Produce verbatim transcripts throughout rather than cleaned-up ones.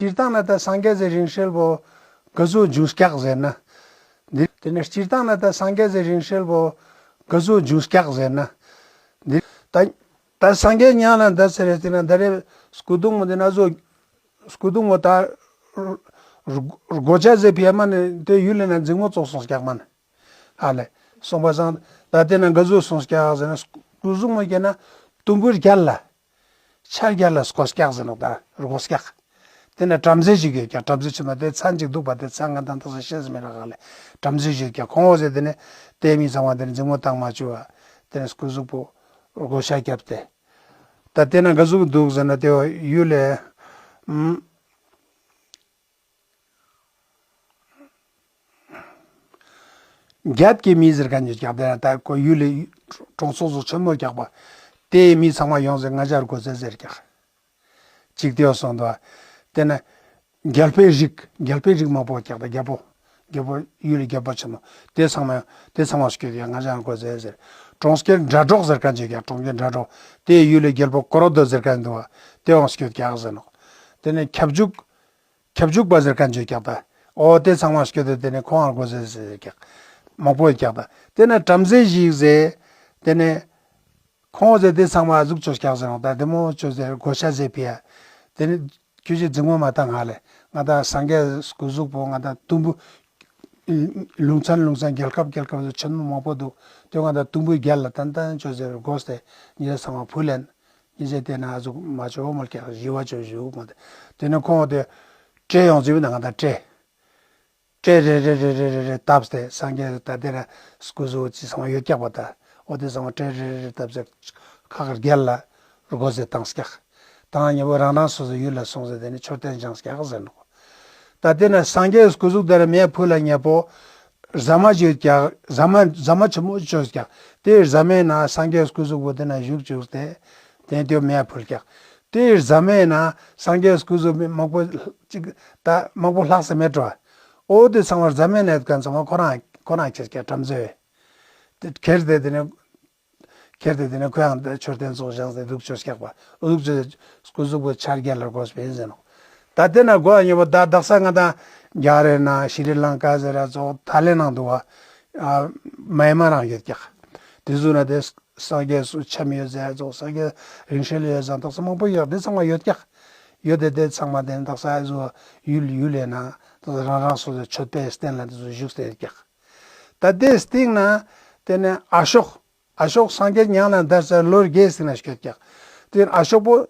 སྤྱིར་བཏང་ན་ད་སངས་རྒྱས་སི་རིང་བསྲེལ་བོ་ག་ཟུག་འབྱུང་སྐྱག་ཟེར་ན། འདི་དེ་ནས་སྤྱིར་བཏང་ན་ད་སངས་རྒྱས་སི་རིང་བསྲེལ་བོ་ག་ཟུག་འབྱུང་སྐྱག་ཟེར་ན། འདི་ད་ད་སངས་རྒྱས་མྱ་ངན་ལས་འདས་ཟེར་རེ་དེ་ན་ད་རེ་སྐུ་གདུང་མོ་དེ་ན་ཟོ། སྐུ་གདུང་མོ་ད་སྒོ་ཆ་ཟེར་ཕི་ཡ་མ་ནི་དེ་ཡུལ་ལས་ན་འཛིང་མོ་ཙོགས་སོང་སྐྱག་མ་ནི། ཧ་ལེ། སོང་པ་སང་ད་དེ་ན་ག་ཟུག་སོང་སྐྱག་ཟེར་ན་སྐུ་གཟུགས་མོ་སྐྱེ་ན་དུམ་བུ་རྒྱལ་ལ། ཆ་རྒྱལ་ལ་སྒོ་སྐྱག་ཟེར་ནོག་ད་སྒོ་སྐྱག་དེ་ན་བྲམ་ཟེ་ཞིག་ཡོད་ཀྱག་བྲམ་ཟེ་ཆུ་མ་དེ་ཚན་ཅིག་འདུག་པ་དེ་ཚན་ང་དང་ཐག་ས་ཤེས་མི་རག་ཧ་ལེ། བྲམ་ཟེ་ཞིག་ཡོད་ཀྱག་ཁོང་འོ་ཟེར་དེ་ནས་དེ་མི་ཚང་མ་དེ་ནས་འཛིང་མོ་བཏང་མ་བཅུག་པ། དེ་ནས་སྐུ་གཟུགས་པོ་སྒོ་ཤ་བརྒྱབ་སྟེ། ད་དེ་ན་ག་ཟུག་འདུག་ཟེར་ན་དེ་ཡུལ་ལས། ཨམ། རྒྱབ་ཀྱི་མི་ཟེར་མཁན་ཡོད་ཀྱག་དེ་ན་ད་ཁོ་ཡུལ་ལས་གྲོང་ཚོ་ཚོ་ཆེན་མོ་ཀྱག་པ། དེའི་མི་ཚང་མ་ཡོང་ཟེར་ང་ཞར་དགོས་ཟེར་ཟེར་ཀྱག་ཅིག་དེ་སོང་དོ། དེ་ན་རྒྱལ་པོའི་རིགས་རྒྱལ་པོའི་རིགས་མང་པོ་ཀྱག་ད་རྒྱལ་པོ། རྒྱལ་པོ་ཡུལ་ལས་རྒྱལ་པོ་ཆེན་མོ། དེ་ཚང་མ་དེ་ཚང་མ་སྐྱོད་དེ་ང་ཞར་དགོས་ཟེར་ཟེར། གྲོང་ཁྱེར་སྒྲ་སྒྲོགས་ཟེར་མཁན་ཡོད་ཀྱག་གྲོང་ཁྱེར་སྒྲ་སྒྲོགས། དེའི་ཡུལ་ལས་རྒྱལ་པོ་ཀོ་རོ་དོ་ཟེར་མཁན་འདུག་པ། དེའང་སྐྱོད་ཀྱག་ཟེར་ནོག་དེ་ནས་ཁྱབ་འཇུག་ཁྱབ་འཇུག་པ་ཟེར་མཁན་ཅིག་ཀྱག་ད། འོ་དེ་ཚང་མ་སྐྱོད་དེ་དེ་ནས་ཁོང་ཨ་དགོས་ཟེར་ཟེར་ཀྱག་མང་པོ་ཡོད་ཀྱག་ད། དེ་ནས་བྲམ་ཟེ་ཞིག་ཟེར། དེ་ནས་ཁོང་ཟེར་དེ་ཚང་མ་ཟུག་ཆོས་ཀྱག་ཟེར་ནོག་ད་དེ་མོ་ཆོས་ཟེར་དགོས་ཤ་ཟེར་ཕི་ཡ། དེ་ནས་ཁྱོད་ཀྱི་འཛིང་མོ་མ་བཏང་ང་ལེ། ང་ད་སངས་རྒྱས་སྐུ་གཟུགས་པོ་ང་ད་དུམ་བུ། ལུང་ཚན་ལུང་ཚན་རྒྱལ་ཁབ་རྒྱལ་ཁབ་ཆེན་མོ་མང་པོ་འདུག་དེ་ང་ད་དུམ་བུའི་རྒྱལ་ལ་ཏན་ཏན་ཆོས་ཟེར་དགོས་ཏེ་ཉེ་ཚང་མ་ཕུལ་ལེན། ཉེ་ཚེ་དེ་ན་ཨ་ཟུག་མ་ཆོ་མོལ་ཀྱག་ཞི་བ་ཆོས་ཞུ་མ་དེ། དེ་ནས་ཁོང་དེ་སྤྲེལ་ཡོང་ཚུལ་ན་ང་ད་སྤྲེལ། སྤྲེལ་རེ་རེ་བཏབས་ཏེ་སངས་རྒྱས་ད་དེ་ན་སྐུ་གཟུགས་ཅི་ཚང་མ་ཡོད་ཀྱག་པ་ད། འོ་དེ་ཚང་མ་སྤྲེལ་རེ་རེ་བཏབས་ཏེ་ཁ་ཁར་རྒྱལ་ལ་དགོས་ཟེར་བཏང་ཀྱག་དང་ཉེ་བོ་རང་རང་སོ་སོའི་ཡུལ་ལ་སོང་ཟེར་དེ་ནས་མཆོད་རྟེན་བཞེངས་ཀྱག་ཟེར་ནོག་ད་དེ་ན་སངས་རྒྱས་སྐུ་གཟུགས་དེ་ར་མེ་ཕུལ་ལ་ཉེ་པོ། ཟ་མ་ཅིག་ཀྱག་ཟ་མ་ཟ་མ་ཆེན་མོ་ཅིག་ཀྱག་དེ་ཟ་མའི་ནང་སངས་རྒྱས་སྐུ་གཟུགས་པོ་དེ་ན་བཞུགས་བཅུག་སྟེ། དེ་དེ་མེ་ཕུལ་ཀྱག་དེ་ཟ་མའི་ནང་སངས་རྒྱས་སྐུ་གཟུགས་མང་པོ་ཅིག་ད་མང་པོ་ལྷག་ས་མེད་འགྲོ། འོ་དེ་ཚང་མ་ཟ་མའི་ནང་ཡོད་མཁན་ཚང་མ་ཁོ་རང་ཁོ་རང་ཁྱེར་ཀྱག་བྲམ་ཟེ་བས། དེ་ཁྱེར་ཏེ་དེ་ནས། ཁྱེར་ཏེ་དེ་ནས་ཁོ་ཡང་མཆོད་རྟེན་ཚོགས་བཞེངས་ཏེ་འདུག་ཆོས་ཀྱག་པ། འདུག་ཆོས་སྐུ་གཟུགས་པོ་ཆ་རྒྱལ་ལ་དགོས་པས་ཟེར་ནོག་ད་དེ་ན་གོ་ཉེ་བོ་ད་དག་ས་ང་ད་རྒྱ་རེ་ན་ཤྲི་ལང་ཀ་ཟེར་ར་ཙོགས་ཐའི་ལེན་ནང་འདུག་པ། མ་ཡ་མ་རང་ཡོད་ཀྱག་དེ་ཟུག་ན་དེ་སངས་རྒྱས་སུ་ཆ་མི་ཡོད་ཟེར་ར་ཙོགས་སངས་རྒྱས་རིང་བསྲེལ་ཡོད་ཟེར་དག་ས་མང་པོ་ཡོད་དེ་ཚང་མ་ཡོད་ཀྱག་ཡོད་དེ་དེ་ཚང་མ་དེ་དག་ས་ཨ་ཟུག་ཡུལ་ཡུལ་ལས་ན་དག་ས་རང་རང་སོ་སོའི་མཆོད་པའི་རྟེན་ལ་དེ་ཟུག་བཞུགས་ཏེ་ཡོད་ཀྱག་ད་དེ་སྟེང་ན་དེ་ནས་ཨ་ཤོག་ཨ་ཤོག་སངས་རྒྱས་མྱ་ངན་ལས་འདས་ས་ལོ་བརྒྱད་སྟེང་ན་སྐྱོད་ཀྱག་དེ་ཨ་ཤོག་པོ་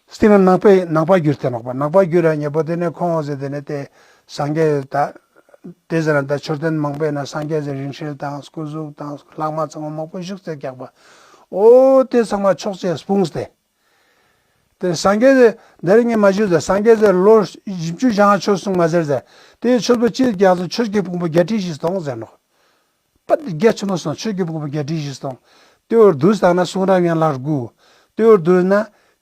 སྟེང་ན་ནང་པའི་ནང་པ་གྱུར་ཏེ་ནོག་པ། ནང་པ་གྱུར་ར་ཉེ་པོ་དེ་ནས་ཁོང་འོ་ཟེར་དེ་ནས་དེ་སངས་རྒྱས་ད་དེ་ཟེར་ན་ད་མཆོད་རྟེན་མང་པོའི་ནང་སངས་རྒྱས་སི་རིང་བསྲེལ་དང་སྐུ་གཟུགས་དང་ལྷག་མ་ཚང་མ་མང་པོ་བཞུགས་ཏེ་ཀྱག་པ། འོ་དེ་ཚང་མ་ཕྱོགས་བཅས་སྤུངས་ཏེ། དེ་སངས་རྒྱས་སི་འདི་རིང་ངས་མ་ཞུས་ཟེར། སངས་རྒྱས་སི་ལོ་བཞི་བཅུ་ཞེ་ལྔ་ཆོས་གསུངས་མ་ཟེར་ཟེར། དེའི་ཆོས་པོ་ཅི་རྒྱག་ཚོ་ཆོས་ཀྱི་ཕུང་པོ་བརྒྱད་ཁྲི་བཞི་སྟོང་ཟེར་ནོག་པ། དེ་རྒྱ་ཆེན་མོ་སོང་ཆོས་ཀྱི་ཕུང་པོ་བརྒྱད་ཁྲི་བཞི་སྟོང་། དེ་བོ་བསྡུས་བཏང་ན་གསུང་རབ་ཡན་ལག་དགུ། དེ་བོ་བསྡུས་ན་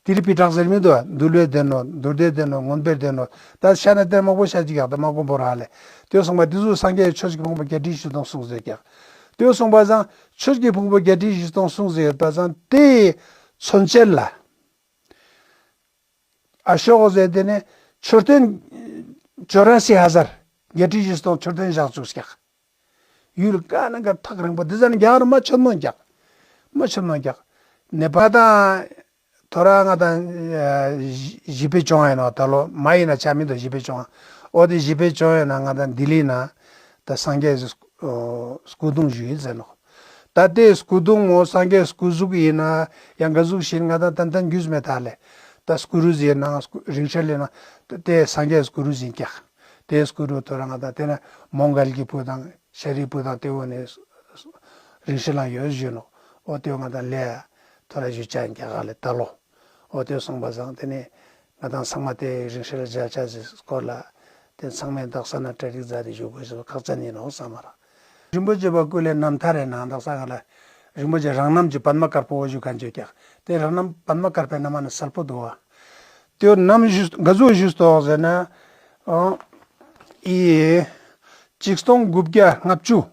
ཏི་རི་པི་ཊག་ཟེར་མི་འདུག་མདོ་ལས་བསྡུས་ནོག་མདོ་སྡེ་བསྡུས་ནོག་མངོན་པ་བསྡུས་ནོག་ད་ཤ་ན་དེ་མང་པོ་ཤ་ཅིག་ཀྱག་ད་མ་གོ་བོ་ར་ལེ། དེ་སོང་པ་དེ་ཚོ་སངས་རྒྱས་ཆོས་ཀྱི་ཕུང་པོ་བརྒྱད་ཁྲི་བཞི་སྟོང་གསུངས་ཟེར་ཀྱག་དེ་སོང་པ་སང་ཆོས་ཀྱི་ཕུང་པོ་བརྒྱད་ཁྲི་བཞི་སྟོང་གསུངས་ཟེར་ཡོད་པ་སང་དེའི་མཚོན་བྱེད་ལ། ཨ་ཤོག་ཟེར་དེ་ནས་མཆོད་རྟེན་ཅོ་ར་སི་ཧ་ཟར་བརྒྱད་ཁྲི་བཞི་སྟོང་མཆོད་རྟེན་བཞེངས་བཅུག་ཀྱག་ཡུལ་ཀ་ན་ཀ་ཐག་རིང་པོ་དེ་ཟ་ནས་རྒྱ་གར་མ་ཆེན་མོ་ཀྱག་མ་ཆེན་མོ་ཀྱག་ནེ་པ་དང་ཐོ་ར་ང་དང་བཞི་པའི་བྱུང་ཡིན་ནོག་ད་ལོ་མ་ཡིན་ན་ཆ་མི་འདུག་བཞི་པའི་བྱུང་། འོ་དེ་བཞི་པའི་བྱུང་ཡིན་ན་ང་དང་ལྡི་ལི་ན་ད་སངས་རྒྱས་སྐུ་གདུང་བཞུགས་ཡིན་ཟེར་ནོག་ད་དེ་སྐུ་གདུང་ངོ་སངས་རྒྱས་སྐུ་གཟུགས་ཡིན་ན་ཡང་ག་གཟུགས་ཤིག་ང་དང་ཏན་ཏན་རྒྱུས་མེད་ད་ལེ། ད་སྐུ་རུས་ཡིན་ན་རིང་བསྲེལ་ཡིན་ན་དེ་སངས་རྒྱས་སྐུ་རུས་ཡིན་ཀྱག་དེ་སྐུ་རུས་ཐོ་ར་ང་དང་དེ་ན་མོའུ་འགལ་གྱི་བུ་དང་ཤཱ་རིའི་བུ་དང་དེ་བོ་ནི་རིང་བསྲེལ་ལ་ཡོད་ཞུ་ནོག་འོ་དེ་བོ་ང་དང་ལེ་ཐོ་ར་ཞུ་ཅ་ཡིན་ཀྱག་ལེ་ད་ལོ། འོ་དེ་སོང་པ་སང་དེ་ནི་ང་དང་ཚང་མ་དེ་རིང་བསྲེལ་མཇལ་ཆ་ཟེར་སྐོར་ལ་དེ་ཚང་མས་དག་ས་ན་གྲ་སྒྲིག་མཛད་དེ་བཞུགས་དགོས་ཞེས་ཁག་ཅན་ཡིན་ནོག་བསམ་མ་རག་རིན་པོ་ཆེ་པ་སྐུ་ལས་རྣམ་ཐར་རེ་ནང་དག་ས་ང་ལ་རིན་པོ་ཆེ་རང་རྣམ་གྱི་པདྨ་དཀར་པོ་བཞུགས་མཁན་ཅིག་ཀྱག་དེ་རང་རྣམ་པདྨ་དཀར་པོའི་རྣམ་མ་ནི་གསལ་པོ་འདུག་པ། དེ་ནམ་བཞུགས་ག་ཟུག་བཞུགས་ཏོག་ཟེར་ན། ཨ་ཨི་ཆིག་སྟོང་དགུ་བརྒྱ་ལྔ་བཅུ།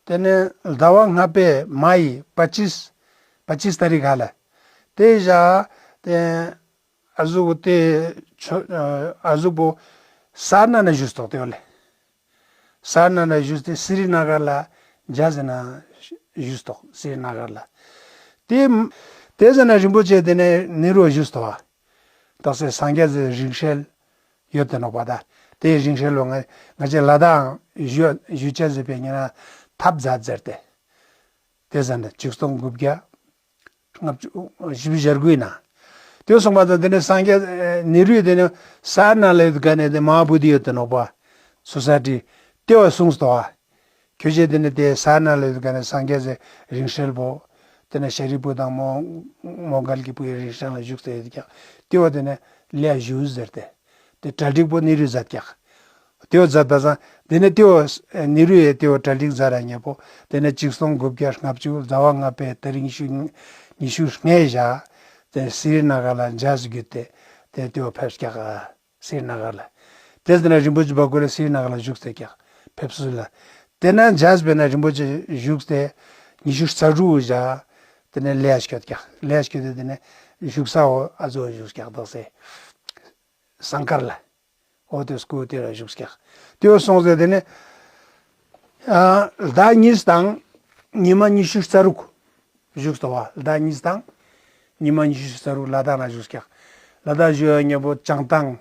དེ་ནས་ཟླ་བ་ལྔ་པའི་མ་ཡི་པ་ཅིས་པ་ཅིས་ཏ་རིག་ག་ལ། དེ་བཞག་དེ་ཨ་ཟུག་དེ་ ཆོ་ཨ་ཟུག་པོ་སཱ་ར་ནཱཐ་ན་བཞུགས་ཏོག་ཏེ་བོ་ལེ། སཱ་ར་ནཱཐ་ན་བཞུགས་ཏེ་སི་རི་ན་གར་ལ་མཇལ་ཟེར་ན་བཞུགས་ཏོག་སི་རི་ན་གར་ལ། ཏེ་ཏེ་ཟེར་ན་རིན་པོ་ཆེ་ཏེ་ནེ་ནེ་རུ་བཞུགས་ཏོག་པ། ཏག་སེ་སངས་རྒྱས་སི་རིང་བསྲེལ་ཡོད་དེ་ནོག་པ་ད། ཏེ་རིང་བསྲེལ་བོ་ང་ང་ཅི་ལ་དྭགས་བཞུགས་བཞུགས་ཅེས་ཟེར་བའི་ཉེ་རང་ཐབས་མཛད་ཟེར་ཏེ། ཏེ་ཟེར་ན་ཆིག་སྟོང་དགུ་བརྒྱ་ལྔ་བཅུ་བཞི་བཅུ་ཞེ་དགུའི་ནང་། ཏེ་སོང་པ་ད་ཏེ་ནེ་སངས་རྒྱས་ནེ་རུ་ཡི་ཏེ་ནེ་སཱ་ར་ནཱཐ་ལ་ཡོད་ཀ་ནེ་ཏེ་མ་ཧཱ་བོ་དྷི་ཡོད་དེ་ནོག་པ། སོ་སའི་ཊི་ཏེ་བོ་གསུངས་ཏོག་པ། ཁྱོ་ཞེ་ཏེ་ནེ་ཏེ་སཱ་ར་ནཱཐ་ལ་ཡོད་ཀ་ནེ་སངས་རྒྱས་སི་རིང་བསྲེལ་བོ། ཏེ་ནེ་ཤཱ་རིའི་བུ་དང་མོའུ་མོའུ་འགལ་གྱི་བུའི་རིང་བསྲེལ་ལ་བཞུགས་ཏེ་ཡོད་ཀྱག། ཏེ་བོ་ཏེ་ནེ་ལེ་བཞུགས་ཟེར་ཏེ། ཏེ་གྲ་སྒྲིག་པོ་ནེ་རུས་མཛད་ཀྱག། ཏེ་བོ་མཛད་པ་སང་ཏེ་ནེ་ཏེ་བོ་ནེ་རུ་ཡི་ཏེ་བོ་གྲ་སྒྲིག་མཛད་ར་ཉེ་པོ་ཏེ་ནེ་ཆིག་སྟོང་དགུ་བརྒྱ་ལྔ་བཅུ་ཟླ་བ་ལྔ་པའི་ཏ་རིག་ཉི་ཤུ་ཉི་ཤུ་ལྔའི་ཞག་ཏེ་སི་རི་ན་གར་ལ་མཇལ་བརྒྱུད་དེ་ཏེ་ཏེ་བོ་ཕེབས་ཀྱག། སི་རི་ན་གར་ལ། ཏེ་ཟེར་ན་རིན་པོ་ཆེ་བྷ་དགོན་ལ་སི་རི་ན་གར་ལ་བཞུགས་ཏེ་ཀྱག་ཕེབས་བསུ་ལ། ཏེ་ན་མཇལ་བས་ན་རིན་པོ་ཆེ་བཞུགས་ཏེ་ཉི་ཤུ་རྩ་དྲུག་ཞག་ཏེ་ནེ་ལེ་ཡ་སྐྱོད་ཀྱག། ལེ་ཡ་སྐྱོད་དེ་ཏེ་ནེ་བཞུགས་ས་བོ་ཨ་ཟུག་བཞུགས་ཀྱག་ཏག་སེ་ཟངས་དཀར་ལ། འོ་ཏེ་སྐུ་ཏེ་ར་བཞུགས་ཀྱག། ཏེ་བོ་སོང་སྟེ་ཏེ་ནེ་ཨ་ཟླ་གཉིས་དང་ཉི་མ་ཉི་ཤུ་རྩ་དྲུག་བཞུགས་ཏོག་པ། ཟླ་གཉིས་དང་ཉི་མ་ཉི་ཤུ་རྩ་དྲུག་ལ་དྭགས་ན་བཞུགས་ཀྱག། ལ་དྭགས་བཞུགས་ཡོད་ཉེ་པོ་བྱང་ཐང་།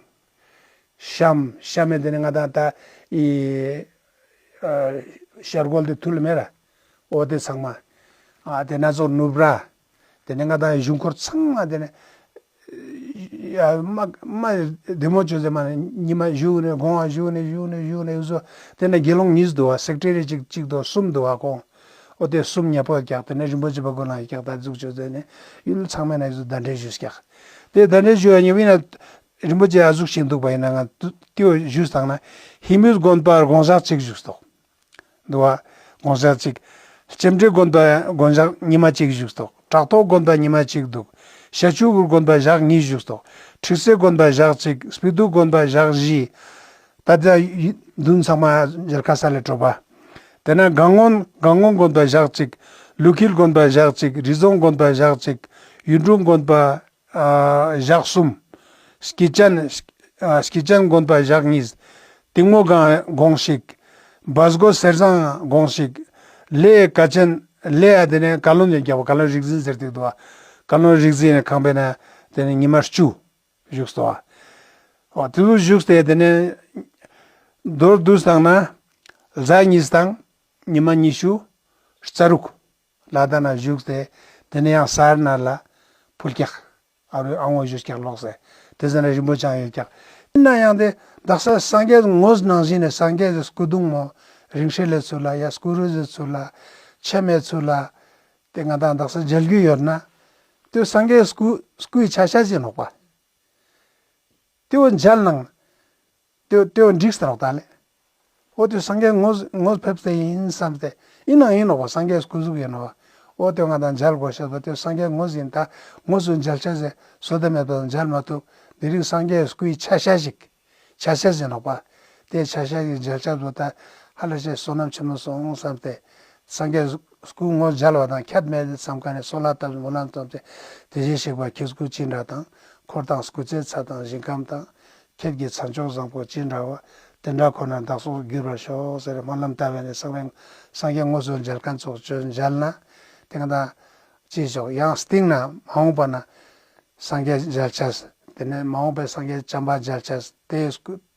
གཤམ་གཤམ་མེ་ཏེ་ནེ་ང་དང་ད་ཨི་ཨ་ཤར་སྒོ་ལྡེ་ཐུལ་མེ་ར། འོ་ཏེ་ཚང་མ། ཨ་ཏེ་ན་ཚོགས་ནུབ་ར། ཏེ་ནེ་ང་དང་གཞུང་འཁོར་ཚང་མ་ཏེ་ནེ་ཡ་མ་མ་བདེ་མོ་ཅོས་ཏེ་མ་ནེ་ཉི་མ་བཞུགས་ནེ་དགོང་ང་བཞུགས་ནེ་བཞུགས་ནེ་བཞུགས་ནེ་ཡུ་ཟོ། ཏེ་ནེ་དགེ་སློང་གཉིས་འདུག་པ། སེཀ་རེ་ཊ་རི་གཅིག་གཅིག་འདུག་གསུམ་འདུག་པ་ཁོང་། འོ་ཏེ་གསུམ་ཉེ་པོ་ཀྱག། ཏེ་ནེ་རིན་པོ་ཆེ་བྷ་དགོན་ལ་ཀྱག་ད་ཟུག་ཅོས་ཏེ་ནེ་ཡུལ་ཚང་མེ་ན་ཡུ་ཟོ་གདན་འདྲེན་ཞུས་ཀྱག། ཏེ་གདན་འདྲེན་ཞུ་ཡ་ཉེ་བོ་ཨིན་ན་རིན་པོ་ཆེ་ཨ་ཟུག་ཤིག་འདུག་པ་ཨིན་ན་ང་ཏེ་བོ་ཞུས་བཏང་ན་ཧེ་མུས་དགོན་པ་དགོང་ཞག་གཅིག་བཞུགས་ཏོག། འདུག་པ། དགོང་ཞག་གཅིག། ལྕེ་འབྲེལ་དགོན་པ་དགོང་ཞག་ཉི་མ་གཅིག་བཞུགས་ཏོག། བྲག་ཐོག་དགོན་པ་ཉི་མ་གཅིག་འདུག། ཤ་ཆུ་གུར་དགོན་པ་ཞག་གཉིས་བཞུགས་ཏོག། ཁྲིག་སེ་དགོན་པ་ཞག་གཅིག། སྤི་ཏོག་དགོན་པ་ཞག་བཞི། ད་ལྟ་ཡི་བདུན་ཚང་མ་མཇལ་ཁ་ས་ལེ་གྲོ་པ། ཏེ་ནེ་གངས་སྔོན་གངས་སྔོན་དགོན་པ་ཞག་གཅིག། ཀླུ་འཁྱིལ་དགོན་པ་ཞག་གཅིག། རི་རྫོང་དགོན་པ་ཞག་གཅིག། གཡུང་དྲུང་དགོན་པ་ཨ་ཞག་གསུམ། སྐྱིད་ཅན་ཨ་སྐྱིད་ཅན་དགོན་པ་ཞག་གཉིས། གཏིང་མོ་སྒང་དགོང་ཞིག། བ་སྒོ་གསེར་ཟངས་དགོང་ཞིག། ལེ་ཀ་ཆེན་ལེ་ཡ་ཏེ་ནེ་བཀའ་བློན་ཡོད་ཀྱག་པ། བཀའ་བློན་རིག་འཛིན་ཟེར་ཏེ་འདུག་པ། བཀའ་བློན་རིག་འཛིན་ནི་ཁང་པའི་ནང་ཏེ་ནེ་ཉི་མ་བཅུ་བཞུགས་ཏོག་པ། འོ་ཏེ་ཚོ་བཞུགས་ཏེ་ཏེ་ནེ་མདོར་བསྡུས་བཏང་ན་ཟླ་གཉིས་དང་ཉི་མ་ཉི་ཤུ་རྩ་དྲུག་ལ་དྭགས་ན་བཞུགས་ཏེ་ཏེ་ནེ་ཡང་སཱ་ར་ནཱཐ་ལ་ཕུལ་ཀྱག། ཨ་རུ་ཨ་ངོ་བཞུགས་ཀྱག་ལོག་སེ། ཏེ་ཟེར་ན་རིན་པོ་ཆེ་ཡོད་ཀྱག། ཨིན་ན་ཡང་ཏེ་དག་ས་སངས་རྒྱས་ངོས་ནང་བཞིན་ནེ་སངས་རྒྱས་སི་སྐུ་གདུང་མོ་རིང་བསྲེལ་ལི་ཚུལ་ལ་ཡ་སྐུ་རུས་སི་ཚུལ་ལ་ཕྱེ་མའི་ཚུལ་ལ་ཏེ་ང་དང་དག་ས་མཇལ་རྒྱུ་ཡོད་ན་ཏེ་སངས་རྒྱས་སྐུ་སྐུའི་ཆ་ཤས་ཤིག་ནོག་པ། ཏེ་བོ་མཇལ་ནང་ཏེ་བོ་ཏེ་བོ་འགྲིག་སྟེ་ནོག་ད་ལེ། འོ་ཏེ་སངས་རྒྱས་ངོས་ངོས་ཕེབས་ཏེ་ཨིན་བསམ་སྟེ་ཨིན་ནང་ཨིན་ནོག་པ། སངས་རྒྱས་སྐུ་གཟུགས་ཨིན་ནོག་པ། འོ་ཏེ་ང་དང་མཇལ་དགོས་ཤེས་པ་ཏེ་སངས་རྒྱས་ངོས་ཨིན་ད་ངོས་སུ་མཇལ་ཆ་ཟེར་བཟོ་ལྟ་མེད་པ་མཇལ་མ་ཐུབ། དེ་རིང་སངས་རྒྱས་སྐུའི་ཆ་ཤས་ཤིག་ཆ་ཤས་ཨིན་ནོག་པ། ཏེ་ཆ་ཤས་ཤིག་མཇལ་ཆ་བཟོ་ད་ཧ་ལས་ཤེས་བསོད་ནམས་ཆེན་མོ་སོང་བསམ་སྟེ་སངས་རྒྱས་སྐུ་ངོས་མཇལ་བ་དང་ཁྱད་མེད་བསམ་ཁ་ནེ་གསོལ་བ་བཏབ་སྨོན་ལམ་བཏབ་སྟེ་དེ་བཞིན་གཤེགས་པ་ཁྱེད་སྐུ་ཅི་འདྲ་དང་འཁོར་དང་སྐུ་ཚེའི་ཚད་དང་ཞིང་ཁམས་དང་། ཁྱེད་ཀྱི་མཚན་མཆོག་བཟང་པོ་ཅི་འདྲ་བ། དེ་འདྲ་ཁོ་ན་བདག་སོགས་འགྱུར་བར་ཤོག་ཟེར་སྨོན་ལམ་བཏབ་པ་ནེ་སངས་རྒྱས་སངས་རྒྱས་ངོས་སུ་མཇལ་ཁན་ཚོགས་ཅོ་མཇལ་ན་ཏེ་ང་དང་ཅི་ཞོག་ཡང་སྟིང་ནེ་མ་འོངས་པ་ན་སངས་རྒྱས་མཇལ་ཆས་ཏེ་ནེ་མ་འོངས་པའི་སངས་རྒྱས་བྱམས་པ་མཇལ་ཆས་ཏེ་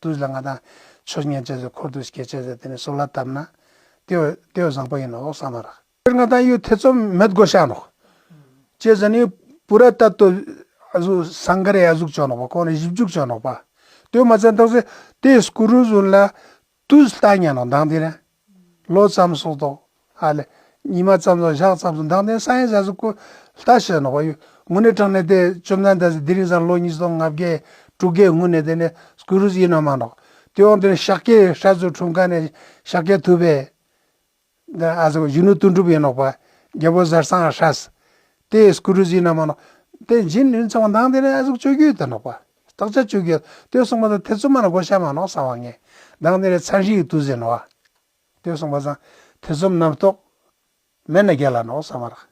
དུས་ལ་ང་དང་ཆོས་ཉན་ཆས་འཁོར་དུ་སྐྱེ་ཆས་ཏེ་ནེ་གསོལ་བ་བཏབ་ན་ཏེ་བོ་ཏེ་བོ་བཟང་པོ་ཨིན་ནོག་བསམ་མ་རག། དཔེར་ང་དང་ཡུལ་ཐེ་ཚོམ་མེད་དགོས་ཤ་ནོག། ཅི་ཟེར་ན་པུ་ར་ཏ་ཏོ་ཨ་ཟུག་སང་ག་རེ་ཨ་ཟུག་ཅོ་ནོག་པ། ཁོང་ནི་ཞིབ་འཇུག་ཅོ་ནོག་པ། ཏེ་མ་ཚད་ཏག་ས་ཏེ་སྐུ་རུས་ཟུན་ལ་ཏུས་ལྟ་ཉན་ནོག་མདང་དེ་ནེ། ལོ་ཙམ་སོགས་ཏོག་ཨ་ལེ། ཉི་མ་ཙམ་སོགས་ཞག་ཙམ་སོགས་མདང་དེ་ནེ་སང་ཡེ་ཟ་ཟུག་ཀུ་ལྟ་ཤེས་ནོག་པ་ཡུ། དངོས་གནས་དྲང་གནས་ཏེ་བཅོམ་ལྡན་འདས་སི་དེ་རིང་སང་ལོ་ཉིས་སྟོང་ལྔ་བརྒྱ་དྲུག་བརྒྱའི་སྔུན་ནེ་ཏེ་ནེ་སྐུ་རུས་ཨིན་ནོག་མ་ནོག། ཏེ་འོང་ཏེ་ནེ་ཤཱཀྱའི་སྲས་སུ་འཁྲུངས་ཁན་ནི་ཤཱཀྱ་ཐུབ་པའི་ཨ་ཟུག་གཞོན་ནུ་དོན་གྲུབ་ཨིན་ནོག་པ། རྒྱལ་པོ་ཟས་གཙང་སྲས། ཏེ་སྐུ་རུས་ཨིན་ནོག་མ་ནོག། ཏེ་འཇིན་ཡུན་ཚང་མ་མདང་དེ་ནེ་ཨ་ཟུག་ཅོ་གི་ཡོད་ཏེ་ནོག་པ། བརྟག་དཔྱད་ཅོ་གི་ཡོད། ཏེ་སོང་པ་ད་ཐེ་ཚོམ་མ་ན་དགོས་ཤ་མ་ནོག་བསམ་པ་ངས། མདང་དེ་ནེ་ཚན་རིག་གི་དུས་ཟེར་ནོག་པ། ཏེ་སོང་པ་སང་ཐེ་ཚོམ་རྣམ་རྟོག་མེད་ན་རྒྱལ་ལ་ནོག་བསམ་པ་རག།